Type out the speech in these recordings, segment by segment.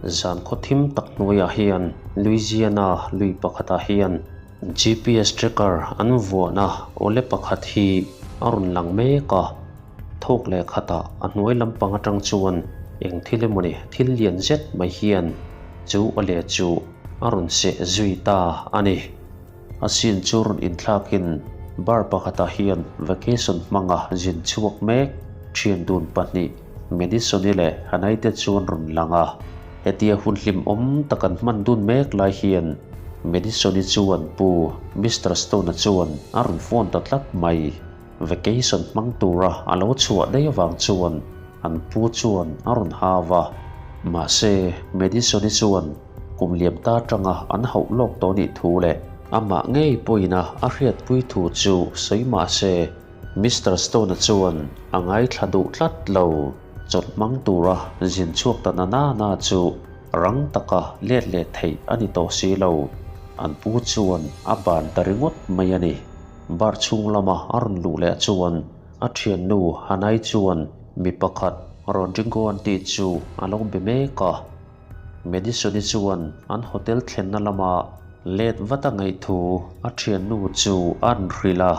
Zan khaw thim tak hnuaiah hian Louisiana lui pakhatah hian GPS tracker an vuahna awle pakhat hi a rawn lang mek a. Thawk leh khatah a hnuai lampang atang chuan eng thil emawni thil lian zet mai hian chu awle chu a rawn seh zui ta a ni. A sin chu rawn inthlakin bar pakhatah hian vacation hmanga zin chhuak mek thian dun pahnih Madison-i leh Hanai te chu an rawn lang a. Hetia hun hlimawm tak an hman dun mek lai hian Madison-i chuan pu Mister Stone-a chuan a rawn phone ta tlat mai. Vacation hmang tura a lo chhuah daih avang chuan an pu chuan a rawn hau a. Mahse, Madison-i chuan kum liam ta atanga an hauh lawk tawh nih thu leh amah ngei pawhin a a hriatpui thu chu sawi mah se, Mister Stone-a chuan a ngaithla duh tlat lo. Chawlh hmang tura zin chhuak ta na na na chu rang taka let leh theih a ni tawh si lo. An pu chuan a ban ta ringawt mai a ni. Bar chhung lama a rawn luh leh chuan a thiannu Hanai chuan mi pakhat Rodrigo an tih chu a lo be mek a. Madison-i chuan an hotel thlenna lama let vat a ngaih thu a thiannu chu a an hrilh a.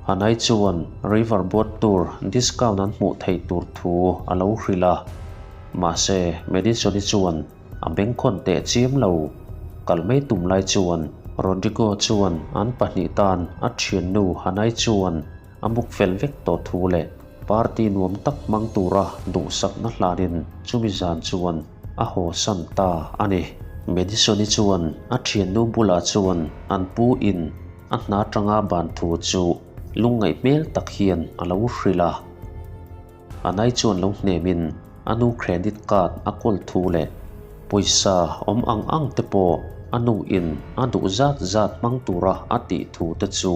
Hanai chuan river boat tour discount an hmuh theih tur thu a lo hrilh a. Mahse, Madison-i chuan A bengkhawn teh chiam lo. Kal mai tum lai chuan Rodrigo chuan an pahnih tan a thiannu Hanai chuan a buk fel vek tawh thu leh party nuam tak hmang tura duhsakna hlanin chumi zan chuan a haw san ta a ni. Madison-i chuan a thiannu bulah chuan an pu in a hna tanga ban thu chu lungngaih hmel tak hian a lo hrilh a. Anai chuan lo hnemin a nu credit card a kawl thu leh pawisa awm ang ang te pawh a nu in a duh zat zat hmang tura a tih thu te chu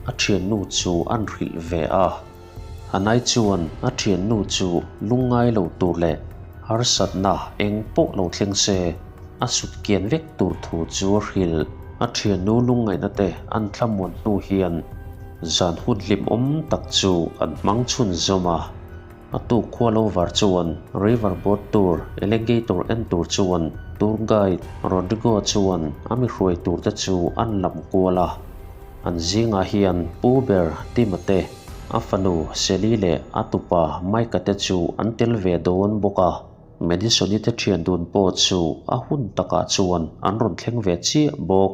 a thiannu chu an hrilh ve a. Anai chuan a thiannu chu lungngai lo tur leh harsatna eng pawh lo thleng se a sut kian vek tur thu chu a hrilh. A thiannu lungngaihna te an thlamuan hnu hian Zan hun hlimawm tak chu an hmang chhun zawm a, a tuk khua lo var chuan river boat tour alligator en tur chuan tour guide Rodrigo chuan a mi hruai tur te chu an lam kual a. An zingah hian Pu ber Tima te, a fanu Sally leh a tupa Mike-a te chu an tel ve dawn bawk a. Madison-i te thian dun pawh chu a hun takah chuan an rawn thleng ve chiah bawk.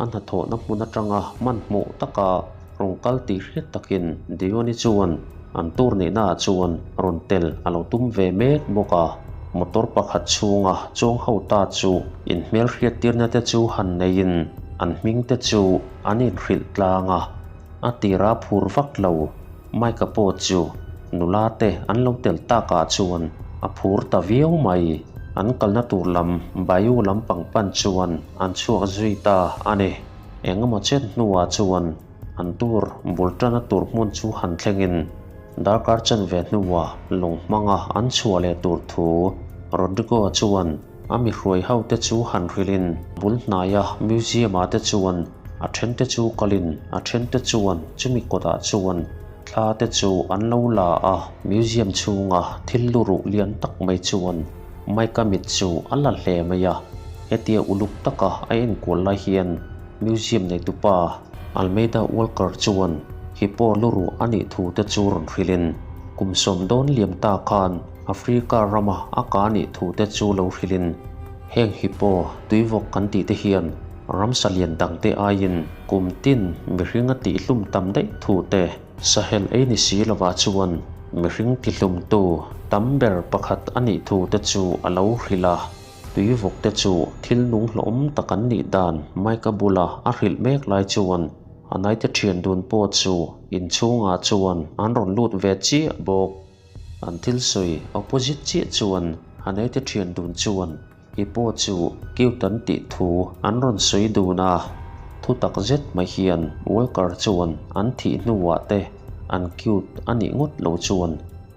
A hnathawhna hmun atanga hmanhmawh taka rawn kal tih hriat takin Dione chuan an tour neihnaah chuan rawn tel a lo tum ve mek bawk a. Motor pakhat chhunga chuang ho ta chu inhmelhriattirna te chu han neiin an hming te chu an inhrilh tlang a. A tira phur vak lo Mike-a pawh chu nula te an lo tel takah chuan a phur ta viau mai. An kalna tur lam Bayou lampang pan chuan an chhuak zui ta a ni. Engemaw chet hnuah chuan an tur bul tana tur hmun chu han thlengin darkar chanve hnuah lung hmanga an chhuah leh tur thu Rodrigo chuan A mi hruai ho te chu han hrilhin bul hnaia museum ah te chuan a then te chu kalin a then te chuan chumi kawtah chuan thla te chu an lo la a. Museum chhunga thil luruh lian tak mai chuan Mike-a mit chu a la hle mai a, hetia uluk taka a enkual lai hian museum neitupa Almeida Walker chuan hippo luruh a nih thu te chu rawn hrilhin kum sawm dawn liam ta khan Africa rama a ka nih thu te chu lo hrilhin heng hi pawh tuivawk kan tih te hian ramsa lian dang te aiin kum tin mihring a tihhlum tam daih thu te sahel ei ni si lovah chuan mihring tihlumtu tam ber pakhat a nih thu te chu a lo hrilh a. Tuivawk te chu thil nung hlawm tak an nih dan Mike-a bula a hrilh mek lai chuan a naite thian dun pawh chu inchhungah chuan an rawn lut ve chiah bawk. An thil sawi opposite chiah chuan a neite thian dun chuan i pawh chu cute an tih thu an rawn sawi dun a, thu tak zet mai hian Walker chuan an thih hnuah te an cute a nih ngawt lo chuan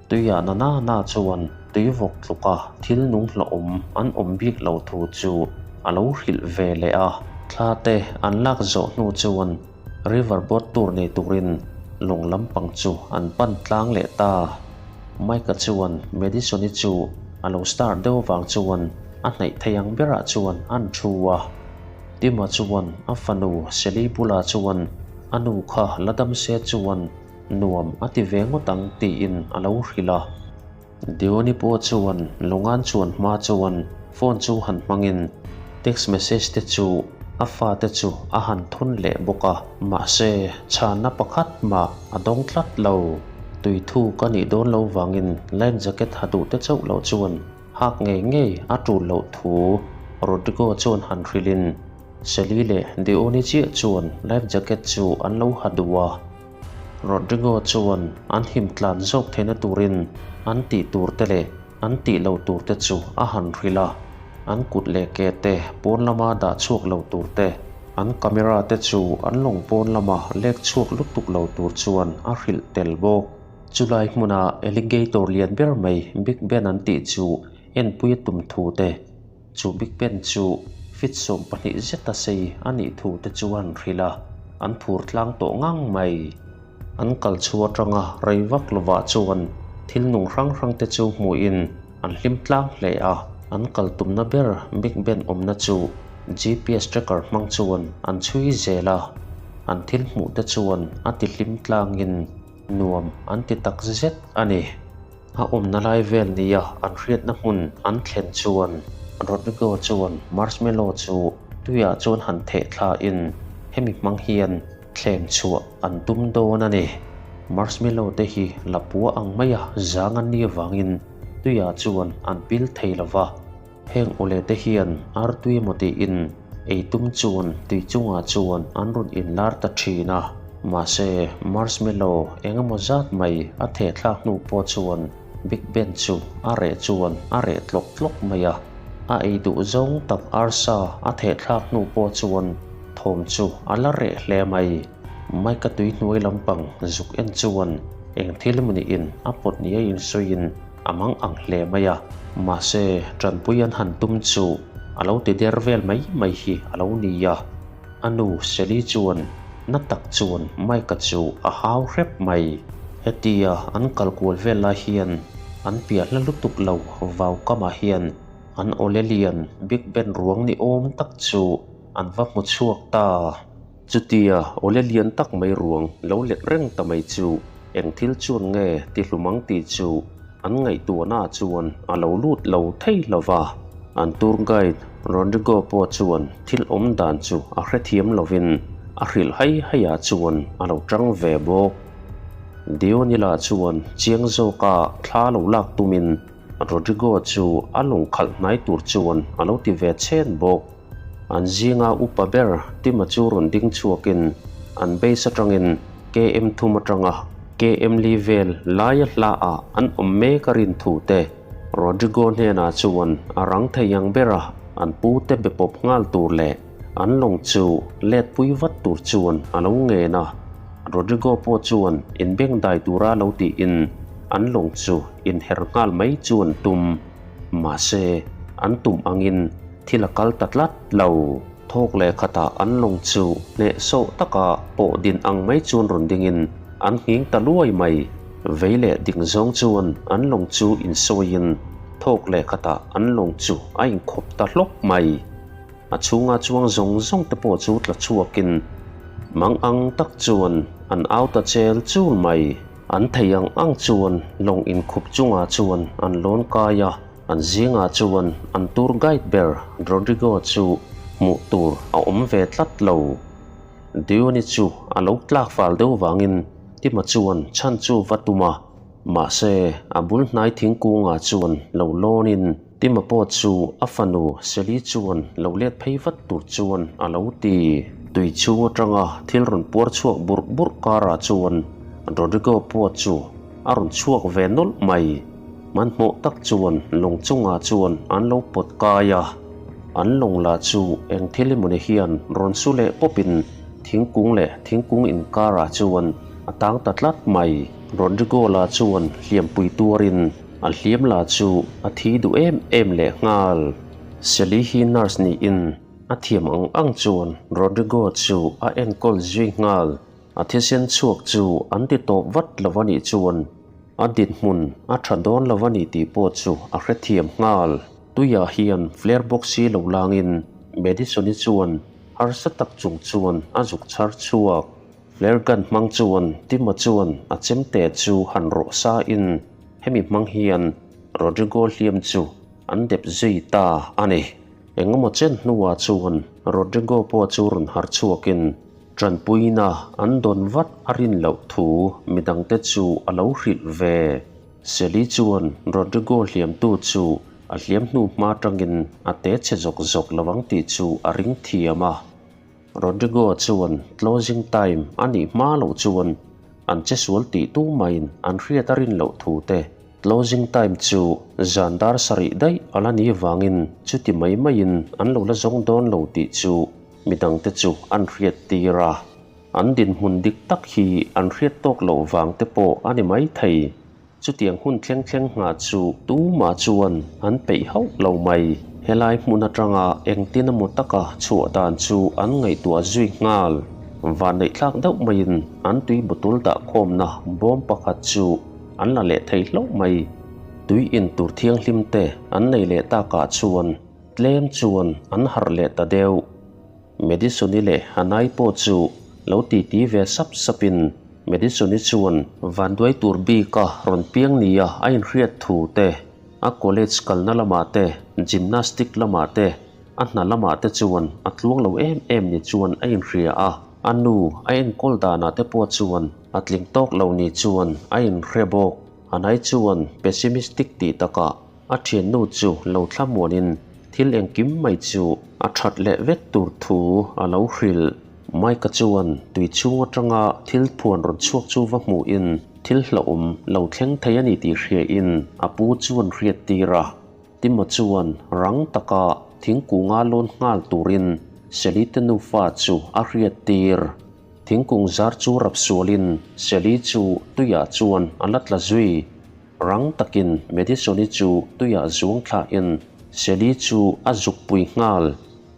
tuiah na na na chuan tui vawk tluka thil nung hlawhawm an awm bik lo thu chu a lo hrilh ve leh a. Thla te an lak zawh hnu chuan River boat tour nei turin lawng lampang chu an pan tlang leh ta. Mike-a chuan Madison-i chu a lo star deuh avang chuan a hnaih thei ang berah chuan an thu a. Tima chuan a fanu Sally bulah chuan a nu kha la dam se chuan nuam a ti ve ngawt ang tiin a lo hrilh a. Dioni pawh chuan Lungan chuan hma chuan phone chu han hmangin text message te chu a fate chu a han thun leh bawk a, mahse chhanna pakhat mah a dawng tlat lo. Tui thu ka nih dawn lo vangin life jacket ha duh te chauh loh chuan hak ngei ngei a tul loh thu Rodrigo chuan han hrilhin Sally leh Dioni chiah chuan life jacket chu an lo ha duh a. Rodrigo chuan an him tlan zawk theihna turin an tih tur te leh an tih lo tur te chu a han hrilh a, an kut leh ke te pawn lama dah chhuak lo tur te, an camera te chu an lawng pawn lama lek chhuak lutuk lo tur chuan a hrilh tel bawk. Chulai hmuna alligator lian ber mai Big Ben an tih chu enpui a tum thu te, Chu Big Ben chu feet 12 zeta sei a nih thu te chu an hrilh a, an phur tlang tawh ngang mai. An kal chhu atanga rei vak lovah chuan thil nung hrang hrang te chu hmuhin an hlim tlang hle a, an kal tumna ber Big Ben awmna chu GPS tracker hmang chuan an chhui zel a, an thil hmuh te chuan a ti hlim tlangin nuam an ti tak zet a ni. A awmna lai vel nia an hriatna hmun an thlen chuan Rodrigo chuan Marshmallow chu tuiah chuan han theh thlain hemi hmang hian thlem chhuah an tum dawn a ni. Marshmallow te hi lapua ang maia zang an nih avangin tuiah chuan an pil thei lo va. Heng awle te hian artui emaw tiin ei tum chuan tui chungah chuan an rawn inlar ta thin a, mahse marshmallow eng emaw zat mai a theh thlak hnu pawh chuan Big Ben chu a reh chuan a reh tlawk tlawk mai a, a ei duh zawng tak arsa a theh thlak hnu pawh chuan thawm chu a la reh hle mai. Mike-a tui hnuai lampang zuk en chuan eng thil emaw niin a pawt nia insawiin A mang ang hle mai a, mahse tanpui an han tum chu a lo ti der vel mai mai hi a lo ni a. A nu Sally chuan na tak chuan Mike-a chu a hau hrep mai. Hetia an kal kual vel lai hian an piah hla lutuk lo vau kamah hian an awle lian Big Ben ruang ni awm tak chu an va hmu chhuak ta. Chutia awle lian tak mai ruang lo let reng ta mai chu eng thil chuan nge ti hlum ang tih chu an ngaihtuahna chuan a lo lut lo thei lo va. An tour guide Rodrigo pawh chuan thil awm dan chu a hrethiam lovin a hrilh hai haiah chuan a lo tang ve bawk. Dionila chuan chiang zawka thla lo lak tumin Rodrigo chu a lungkhalh hnai tur chuan a lo ti ve chhen bawk. An zinga upa ber Tima chu rawn ding chhuakin an base atangin KM thum atanga KM li vel laia hlaah an awm mek a rin thu te Rodrigo hnenah chuan a rang thei ang bera an pu te be pawp nghal tur leh an lawng chu let pui vat tur chuan a lo ngen a. Rodrigo pawh chuan inbengdai tura lo tiin an lawng chu inher nghal mai chuan tum. Mahse, an tum angin thil a kal ta tlat lo. Thawk leh khatah an lawng chu hnehsawh taka pawh din ang mai chuan rawn dingin an nghing ta luai mai. Vei leh ding zawng chuan an lawng chu insawiin thawk leh khatah an lawng chu a inkhawp ta hlawk mai. A chhunga chuang zawng zawng te pawh chu tla chhuakin mang ang tak chuan an au ta chel chul mai. An thei ang ang chuan lawng inkhup chungah chuan an lawn kai a, an zingah chuan an tour guide ber Rodrigo chu hmuh tur a awm ve tlat lo. Dione chu a lo tlak fal deuh vangin Tima chuan chhan chu va tum a, mahse a bul hnai thingkungah chuan lo lawnin Tima pawh chu a fanu Sally chuan lo let phei vat tur chuan a lo ti. Tui chhung atanga thil rawn puar chhuak burh burh karah chuan Rodrigo pawh chu a rawn chhuak ve nawlh mai. Hmanhmawh tak chuan lawng chungah chuan an lo pawt kai a. An lawng lah chu eng thil emawni hian rawn su leh pawpin thingkung leh thingkung inkarah chuan a tang ta tlat mai. Rodrigo lah chuan hliampui tuarin A hliam la chu a thi duh em em leh nghal. Sally hi nurse niin a thiam ang ang chuan Rodrigo chu a enkawl zui nghal. A thisen chhuak chu an ti tawp vat lo a nih chuan a dinhmun a tha dawn lo a ni tih pawh chu a hrethiam nghal. Tuiah hian flare box hi lo langin Madison-i chuan harsa tak chung chuan a zuk chhar chhuak. Flare gun hmang chuan Tima chuan a chemte chu han rawh sain hemi hmang hian Rodrigo hliam chu an dep zui ta a ni. Engemaw chen hnuah chuan Rodrigo pawh chu rawn har chhuakin tanpuina an dawn vat a rin loh thu midangte chu a lo hrilh ve. Sally chuan Rodrigo hliamtu chu a hliam hnu hma tangin a te chhe zawk zawk lo ang tih chu a ring thiam a. Rodrigo chuan closing time a nih hma loh chuan an che sual tih tu maiin an hriat a rin loh thu te, closing time chu zan dar sarih daih a la ni vangin chuti mai maiin an lo la zawng dawn lo tih chu midangte chu an hriat tir a. An dinhmun dik tak hi an hriat tawk loh vang te pawh a ni maithei. Chutiang hun thleng thleng nghah chu tumah chuan an peih hauh lo mai. Helai hmun atanga engtin emaw taka chhuah dan chu an ngaihtuah zui nghal. Vanneih thlak deuh maiin an tui bottle dah khawmna bawm pakhat chu an la leh thei hlauh mai. Tui in tur thianghlim te an nei leh takah chuan tlem chuan an harh leh ta deuh. Madison-i leh Hanai pawh chu lo titi ve sap sapin Madison-i chuan vanduai tur bika rawn piang nia a inhriat thu te, a college kalna lamah te, gymnastic lamah te, a hna lamah te chuan a tluang lo em em ni chuan a inhria a, a nu a enkawl danah te pawh chuan a tling tawk lo ni chuan a inhre bawk. Hanai chuan pessimistic tih takah A thiannu chu lo thlamuanin thil engkim mai chu a that leh vek tur thu a lo hrilh. Mike-a chuan tui chhung atanga thil phuan rawn chhuak chu va hmuhin thil hlauhawm lo thleng thei a ni tih hriain a pu chuan hriat tir a. Timo chuan rang taka thingkunga lawn nghal turin Sally-te nufa chu a hriat tir. Thingkung zar chu rap sualin Sally chu tuiah chuan a la tla zui. Rang takin Madison-i chu tuiah zuang thlahin Sally chu a zuk pui nghal.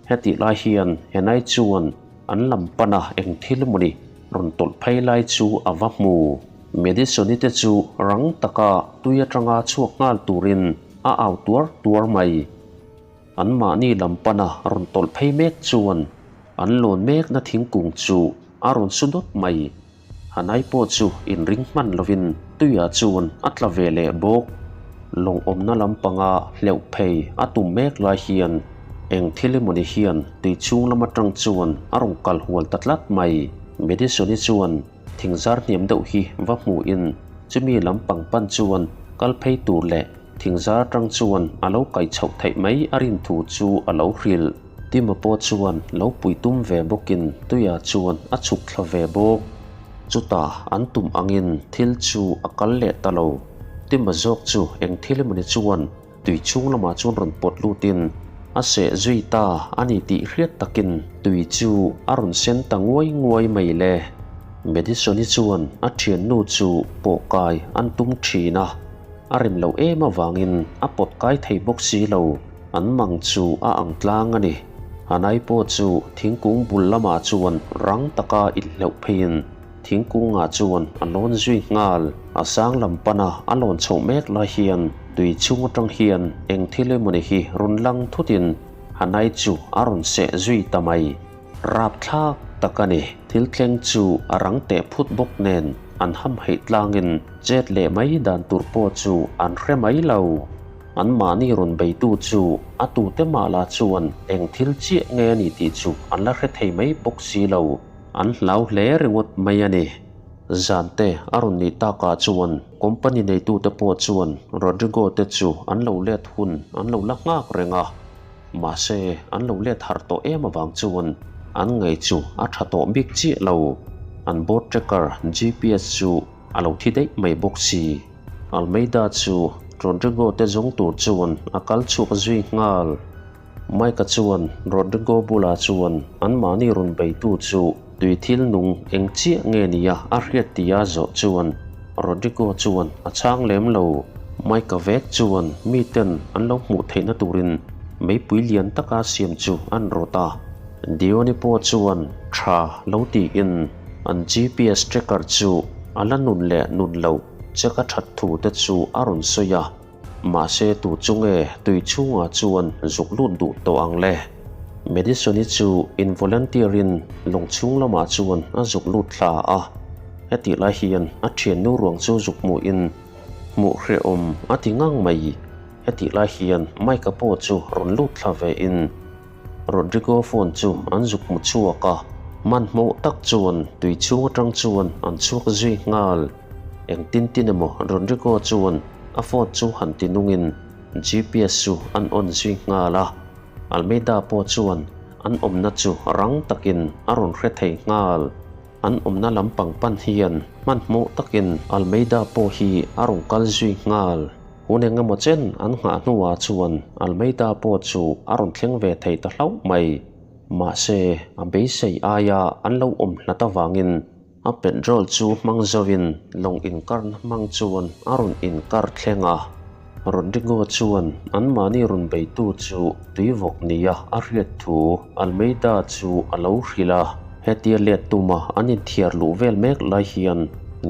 Hetih lai hian Henai chuan an lam pana eng thil mawni rawn tawlh phei lai chu a va hmu. Madison-i te chu rang taka tui atanga chhuak nghal turin a au tuar tuar mai. An mahni lam pana rawn tawlh phei mek chuan an lawn mekna thingkung chu a rawn su dawt mai. Hanai pawh chu inring hman lovin tuiah chuan a tla ve leh bawk. Lawng awmna lampanga hleuh phei a tum mek lai hian eng thil emawni hian tui chhung lam atang chuan a rawn kal hual ta tlat mai. Madison-i chuan thingzar hniam deuh hi va hmuhin chumi lampang pan chuan kal phei tur leh thingzar atang chuan a lo kaih chhoh theih mai a rin thu chu a lo hrilh. Tima pawh chuan lo pui tum ve bawkin tuiah chuan a chhuk thla ve bawk. Chutah an tum angin thil chu a kal leh ta lo. Tima zawk chu eng thil emawni chuan tui chhung lamah chuan rawn pawt lutin a seh zui ta a ni tih hriat takin tui chu a rawn sen ta nguai nguai mai le. Madison-i chuan a thiannu chu pawh kai an tum thin a, a rem loh em avangin a pawt kai thei bawk si lo. An mang chu a ang tlang a ni. Hanai pawh chu thingkung bul lamah chuan rang taka inhleuh pheiin thingkungah chuan a lawn zui nghal. A sang lam pana a lawn chhoh mek lai hian tui chhung atang hian eng thil emawni hi rawn lang thutin Hanai chu a rawn seh zui ta mai. Rapthlak tak a ni. Thil thleng chu a rang teh phut bawk nen an hamhaih tlangin chet leh mai dan tur pawh chu an hre mai lo. An mahni rawn beitu chu a tute mah lah chuan eng thil chiah nge a ni tih chu an la hre thei mai bawk si lo. An hlau hle ringawt mai a ni. Zante a rawn nih takah chuan company neitute pawh chuan Rodrigo te chu an lo let hun an lo la nghak reng a. Mahse an lo let harh tawh em avang chuan an ngaih chu a tha tawh bik chiah lo. An boat tracker GPS chu a lo thi daih mai bawk si. Almeida chu Rodrigo te zawng tur chuan a kal chhuak zui nghal. Mike-a chuan Rodrigo bulah chuan anmahni rawn beitu chu tui thil nung eng chiah nge nia a hriat tia zawh chuan Rodrigo chuan a chhang lem lo. Mike-a vek chuan miten an lo hmuh theihna turin meipui lian taka siam chu an rawt a. Dione pawh chuan tha lo tiin an GPS tracker chu a la nun leh nun loh. Cheka that thu te chu a rawn sawi a. Mahse tu chu nge tui chhungah chuan zuk lut duh tawh ang le? Madison-i chu in volunteer in lawng chhung lamah chuan a zuk lut thla a. Hetih lai hian a thiannu ruang chu zuk hmuh in hmuh hrehawm a ti ngang mai. Hetih lai hian Mike-a pawh chu rawn lut thla ve in Rodrigo phone chu an zuk hmu chhuak a, hmanhmawh tak chuan tui chhung atang chuan an chhuak zui nghal. Engtin tin emaw Rodrigo chuan a phone chu han ti nungin GPS chu an on zui nghal a, Almeida pawh chuan an awmna chu rang takin a rawn hre thei nghal. An awmna lampang pan hian hmanhmawh takin Almeida pawh hi a rawn kal zui nghal. Hun eng emaw chen an nghah hnuah chuan Almeida pawh chu a rawn thleng ve thei ta hlauh mai. Mahse, a beisei aia an lo awm hlat avangin a petrol chu hmang zoin lawng inkarna hmang chuan a rawn inkar thleng a. Rodrigo chuan anmahni rawn beitu chu tuivawk nia a hriat thu Almeida chu a lo hrilh a. Hetia let tuma an inthiar luh vel mek lai hian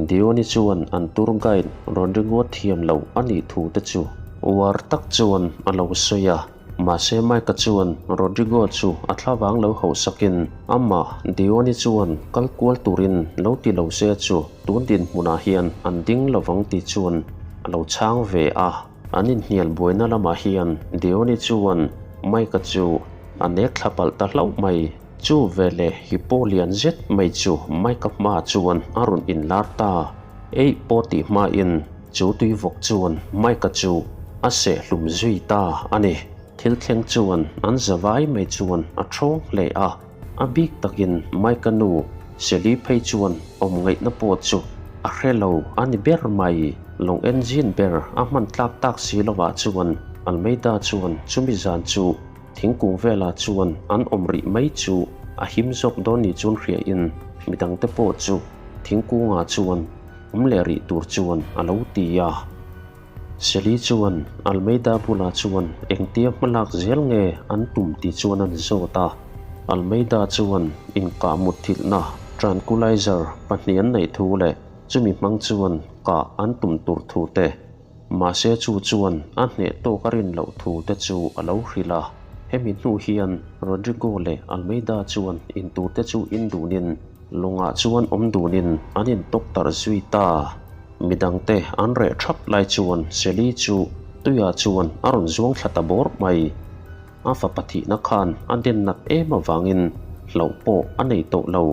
Dione chuan an tour guide Rodrigo thiam loh a nih thu te chu uar tak chuan a lo sawi a. Mahse Mike-a chuan Rodrigo chu a thlavang lo hauhsakin amah Dione chuan kal kual turin lo ti lo se chu tun dinhmunah hian an ding lovang tih chuan a lo chhang ve a. An inhnial buaina lamah hian Dione chuan Mike-a chu a nek thla palh ta hlauh mai. Chu veleh hippo lian zet mai chu Mike-a hmaah chuan a rawn inlar ta. Eih pawh tih hmain chu tuivawk chuan Mike-a chu a seh hlum zui ta a ni. Thil thleng chuan an zavai mai chuan a thawng hle a, a bik takin Mike-a nu Sally phei chuan awm ngaihna pawh chu a hre lo a ni ber mai. Lawng engine ber a hman tlak tak si lovah chuan Almeida chuan chumi zan chu Thingkung velah chuan an awm rih mai chu a him zawk dawn ni chuan hria in midangte pawh chu thingkungah chuan awm leh rih tur chuan a lo ti a. Sally chuan Almeida bulah chuan engtia hmalak zel nge an tum tih chuan an zawt a. Almeida chuan inkah mutthilhna tranquilizer pahnih an neih thu leh chumi hmang chuan kah an tum tur thu te Mahse chu chuan a hneh tawk a rin loh thu te chu a lo hrilh a. Hemi hnu hian Rodrigo leh Almeida chuan intur te chu in dunin lawngah chuan awm dunin an intawk tarh zui ta. Midangte an reh thap lai chuan Sally chu tuiah chuan a rawn zuang thla ta bawr mai. A fapa thihna khan a den nat em avangin hlauh pawh a nei tawh lo.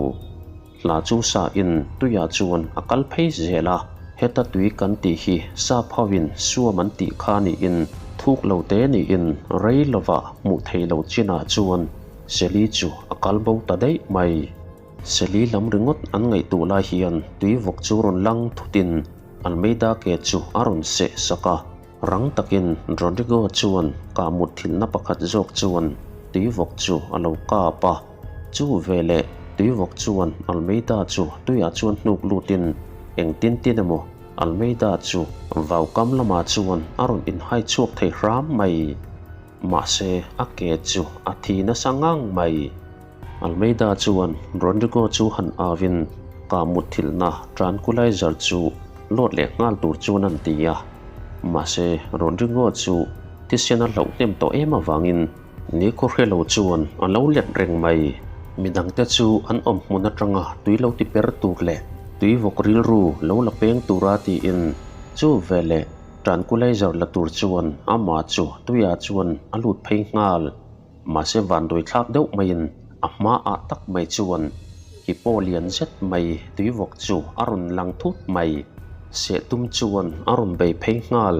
Hla chu sa in tuiah chuan a kal phei zel a, heta tui kan tih hi sap hovin suam an tih kha niin thuk lo te niin rei lovah hmuh theih loh chinah chuan Seli chu a kal bo ta daih mai. Seli lam ringawt an ngaihtuah lai hian tui vawk chu rawn lang thutin Almeida ke chu a rawn seh sak a, rang takin Rodrigo chuan kah mut thilhna pakhat zawk chuan tui vawk chu a lo kap a. Chu veleh tuivawk chuan Almeida chu tuiah chuan hnuk lutin engtin tin emaw Almeida chu vaukam lamah chuan a rawn inhai chhuak thei hram mai. Mahse a ke chu a thi nasa ngang mai. Almeida chuan Rodrigo chu han avin kah mutthilhna tranquilizer chu load leh nghal tur chuan an ti a. Mahse Rodrigo chu thisen a hlauh hnem tawh em avangin Ni khaw hre lo chuan a lo let reng mai. Midangte chu an awm hmun atanga tui lo ti per tur leh tui vawk rilru lo la peng tura tiin chu veleh tranquilizer la tur chuan amah chu tuiah chuan a lut phei nghal. Mahse vanduai thlak deuh maiin a hmaah tak mai chuan hippo lian zet mai tui vawk chu a rawn lang thut mai. Sehtum chuan a rawn bei phei nghal.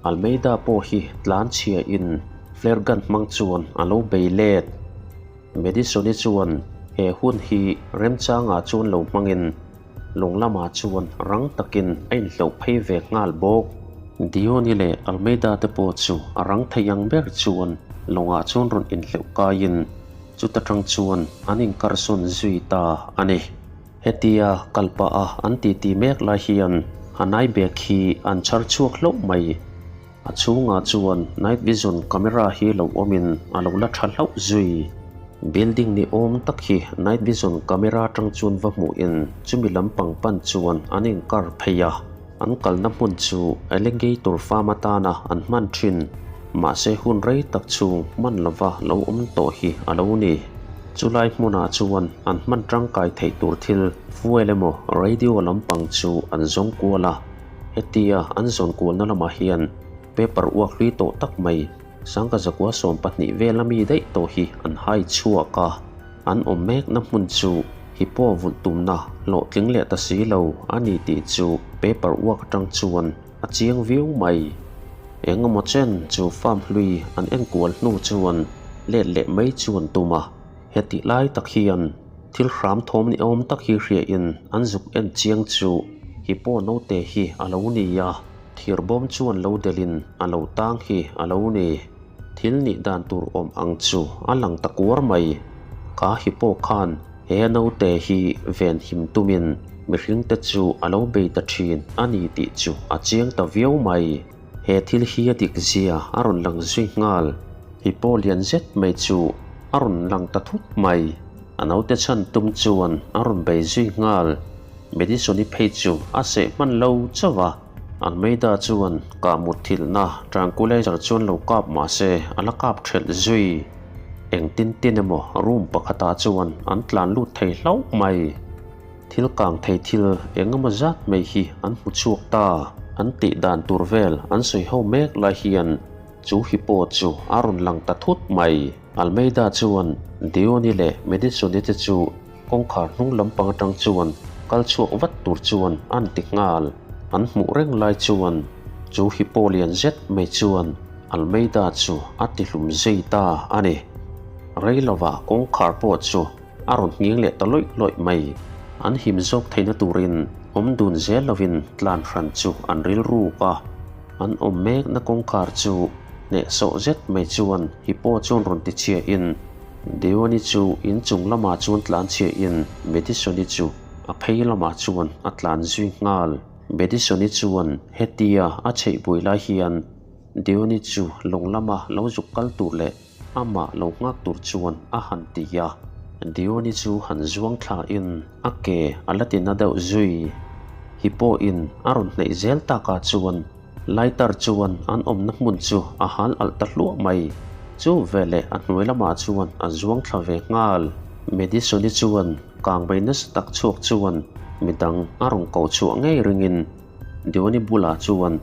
Almeida pawh hi tlan chhiain Flare gun hmang chuan a lo bei let. Madison-i chuan he hun hi remchangah chuan lo hmangin lawng lamah chuan rang takin a inhloh phei ve nghal bawk. Dion-i leh Almeida te pawh chu a rang thei ang ber chuan lawngah chuan rawn inhleuh kaiin chuta tang chuan an inkarsawn zui ta a ni. Hetia kal pah a an titi mek lai hian Hanai bag hi an chhar chhuak hlauh mai. A chhungah chuan night vision camera hi lo awmin a lo la tha hlauh zui. Building ni awm tak hi night vision camera atang chuan va hmuhin chumi lampang pan chuan an inkar phei a. An kalna hmun chu alligator farm atana an hman thin, mahse hun rei tak chhung hman lova lo awm tawh hi a lo ni. Chulai hmunah chuan an hman tangkai theih tur thil fuel emaw radio lampang chu an zawng kual a. Hetia an zawn kualna lamah hian paper uak hlui tawh tak mai sangka zakua 12 vela mi daih tawh hi an hai chhuak a. An awm mekna hmun chu hippo vulh tumna hlawhtling leh ta si lo a ni tih chu paper uak atang chuan a chiang viau mai. Engemaw chen chu farm hlui an enkual hnu chuan let leh mai chu an tum a, hetih lai tak hian thil hram thawm ni awm tak hi hriain an zuk en chiang chu hippo naute hi a lo ni a, thir bawm chuan lo delhin a lo tang hi a lo ni. Thil nih dan tur awm ang chu a lang ta kuar mai. Ka hippo khan he naute hi ven him tumin mihringte chu a lo bei ta thin a ni tih chu a chiang ta viau mai. He thil hi a dik zia a rawn lang zui nghal. Hippo lian zet mai chu a rawn lang ta thut mai. A naute chhan tum chuan a rawn bei zui nghal. Madison-i phei chu a seh hman lo chauh a. Almeida chuan kah mut thilhna tranquilizer chuan lo kap mah se a la kap thelh zui. Engtin tin emaw room pakhatah chuan an tlan lut thei hlauh mai. Thil kang thei thil eng emaw zat mai hi an hmu chhuak ta. An tih dan tur vel an sawi ho mek lai hian chu hippo chu a rawn lang ta thut mai. Almeida chuan Dione leh Madison-i te chu Kawngkhar hnung lampang atang chuan kal chhuak vat tur chuan an ti nghal. An hmuh reng lai chuan chu hippo lian zet mai chuan Almeida chu a ti hlum zei ta a ni. Rei lova kawngkhar pawh chu a rawn nghing leh ta lawih lawih mai. An him zawk theihna turin awm dun zel lovin tlan hran chu an rilruk a. An awm mekna kawngkhar chu hnehsawh zet mai chuan hippo chuan rawn ti chhiahin Deoni chu in chung lamah chuan tlan chhiahin Madison-i chu a phei lamah chuan a tlan zui nghal. Madison-i chuan hetia a chheih buai lai hian Deoni chu lawng lama lo zuk kal tur leh amah lo nghak tur chuan a han ti a. Deoni chu han zuang thlain a ke a la ti na deuh zui. Hi pawhin a rawn hnaih zel takah chuan Lighter chuan an awmna hmun chu a hal alh ta hluah mai. Chu veleh a hnuai lamah chuan a zuang thla ve nghal. Madison-i chuan kangmei nasa tak chhuak chuan midang a rawn koh chhuah ngei ringin Dione bulah chuan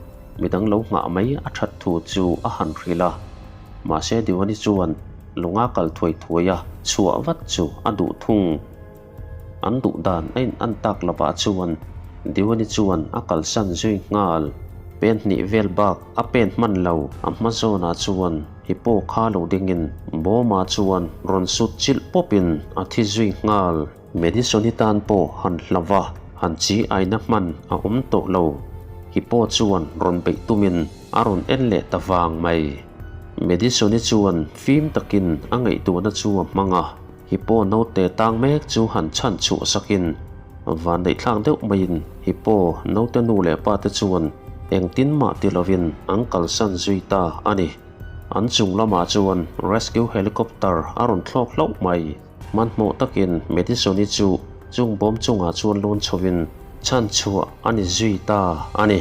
midang lo nghah mai a that thu chu a han hrilh a. Mahse Dione chuan lunga kal thuai thuai a chhuah vat chu a duh thung. An duh dan a in an tak lovah chuan Diwani chuan a kalsan zui nghal. Pen hnih vel bak a pen hman lo, a hma zawnah chuan hippo kha lo dingin Bawma chuan rawn sut chilh pawpin a thi zui nghal. Madison-i tan pawh han hlauh a, han chi aina hman a awm tawh lo. Hippo chuan rawn beih tumin a rawn en leh ta vang mai. Madison-i chuan fim takin a ngaihtuahna chu a hmang a. Hippo naute tang mek chu han chhan chhuah sakin van neih thlak deuh maiin Hippo naute nu leh pa te chuan engtin mah ti lovin an kalsan zui ta a ni. An chung lamah chuan rescue helicopter a rawn thlawk hlauh mai. Hmanhmawh takin Madison-i chu chung bawm chungah chuan lawn chhovin chhan chhuah a ni zui ta a ni.